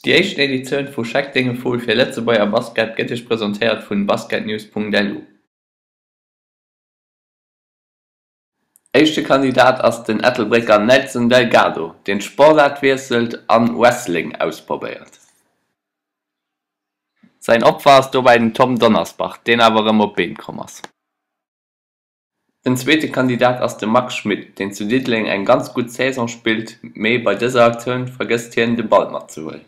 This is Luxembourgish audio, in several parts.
Déi éischten Editioun vu Scheck denge Vull fir Lëtzebuerger Basket gëtt Iech presentéiert vun basketnews.lu. Éischte Kandidat ass den Ettelbrécker Nelson Delgado, deen d'Sportaart wiesselt an Wrestling ausprobéiert. Säin Opfer ass dobäi den Tom Donnersbach, deen awer erëm op d'Been komm ass. Den zweete Kandidat ass de Max Schmit, deen zu Diddeleng eng ganz gutt Saison spillt, mee bei dëser Aktioun vergësst hien de Ball matzehuelen.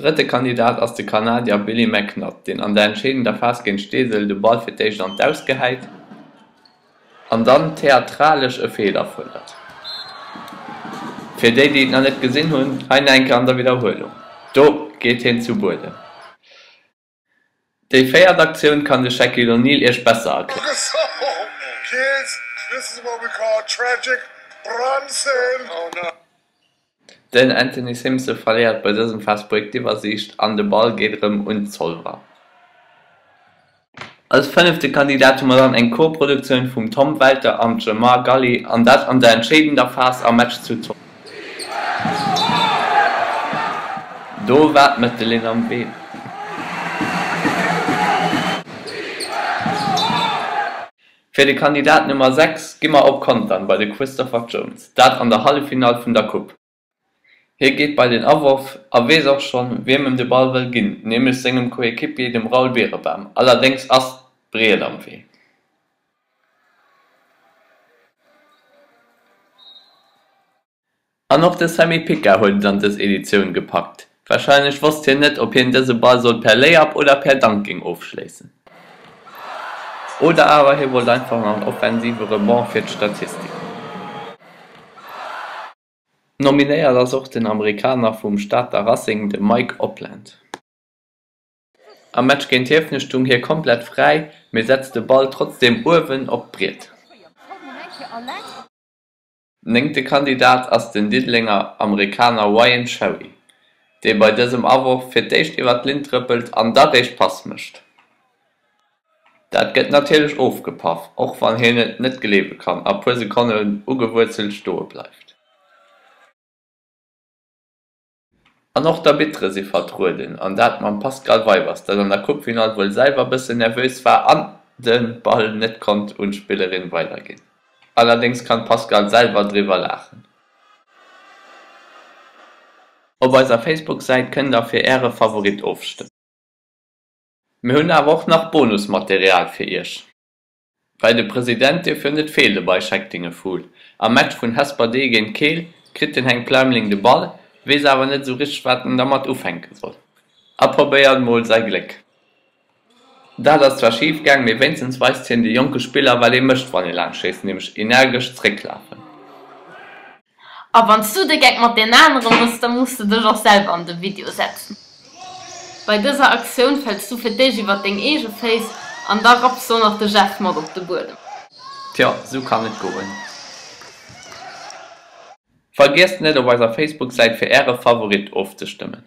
Drëtte Kandidat ass de Kanadier Billy McNutt, deen an der entscheedender Phas géint Steesel de Ball fir d'éischt an d'Aus gehäit an dann theatralesch e Feeler fuerdert. Fir déi, déi et nach net gesinn hunn, hei nach eng Kéier an der Widderhuelung, do geet hien zu Buedem. Déi véiert Aktioun kann de Shaquille O'Neal iech besser erklären. Den Anthony Simpson verléiert bei dësem Fast Break d'Iwwersiicht an de Ball geet erëm un d'Zolwer. Als fënnefte Kandidat hu mer dann eng Co-Produktioun vum Tom Welter an Jemar Galli an dat an der entscheedender Phas am Match zu Zolwer. Do war d'Mëttellinn am Wee. Fir de Kandidat Nummer 6 gi mer op Contern bei de Christopher Jones, dat an der Halleffinall vun der Coupe. Hie geet bei den Aworf a weess och schonn, wiem em de Ball wëll ginn, nämlech sengem Coéquipier, dem Raoul Beerebaum. Allerdéngs ass d'Briet am Wee. An och de Sammy Pica huet et an dës Editioun gepackt. Warscheinlech wosst hien net, ob hien dëse Ball sollt per Layup oder per Dunk géing ofschléissen. Oder awer hie wollt einfach nach en offensive Rebond fir d'Statistik. Nominéiert ass och den Amerikaner vum Stater Racing, de Mike Oppland. Am Match géint Hiefenech stung hie komplett fräi, mee setzt de Ball trotzdeem uewen op d'Briet. Néngte Kandidat ass den Diddelenger Amerikaner Ryan Sherry, dee bei dësem Aworf fir d'éischt iwwer d'Linn trëppelt an da réischt d'Pass mécht. Dat gëtt natierlech ofgepaff, och wann hien et net gleewe kann a puer Sekonnen ugewuerzelt stoe bleift. An och d'Arbittere si vertrueden, an dat mam Pascal Weibers, dat an der Coupefinall wuel selwer bëssen nervös war an de Ball net konnt un d'Spillerin weiderginn. Allerdéngs kann d'Pascale selwer driwwer laachen. Op eiser Facebook-Säit kënnt der fir äre Favorit ofstëmmen. Mir hunn awer och nach Bonusmaterial fir iech. Well de President dierf jo net feele bei Scheck denge Vull. Am Match vun Hesper D géint Keel kritt den Heng Pleimling de Ball, weess awer net esou richteg wat en dermat ufänke soll a probéiert mol säi Gléck. Dat ass zwar schif gaang, mee wéinstens weist hien de jonke Spiller wat ee mécht wann ee laang schéisst, nämlech energesch zrécklafen. A wann s du de Geck mat den anere mëss, da muss de dech och selwer an de Video setzen. Bei dëser Aktioun fäls du fir d'éischt iwwer deng eege Féiss an da rapps du och nach de Jeff mat op de Buedem. Tjo, sou kann et goen. Vergiesst net op eiser Facebook Säit fir äre Favorit ofzestëmmen.